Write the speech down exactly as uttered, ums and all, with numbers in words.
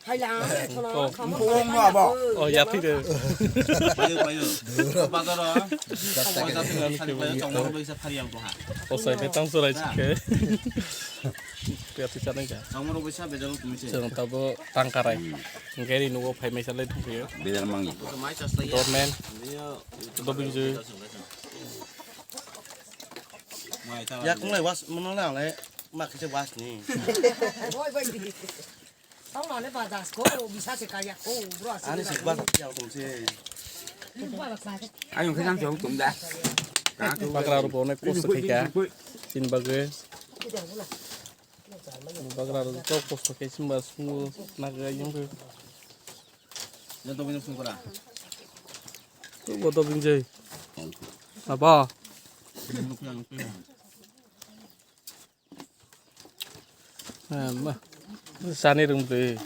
Kok. Oh, ya, phi de. Payo, payo. Bazar o. Poisa twi sari payo, chongmoro bai sa phari ang to ha. Posai ke tang surai chike. Pia tu chanai ka. Chongmoro bai sa bejal tumi se. Chwng tabo tang karai. Gari nugo phai mai salai thung phi. Bejal mangi. Dormen. Dobing je. Yak ngai was, mono na le. Mak se was ni. Ani se ba ta pial tum se. Ayung khe nang jong tum da. Bagra rok bo onek kosto khaika. Tin bagwi. Bagra rok to kosto khe simba sungo naga yung khe. Joto bini sungkra. Tu boto bingjai. Apa? Nukya, nukya. Em, sani rung twi.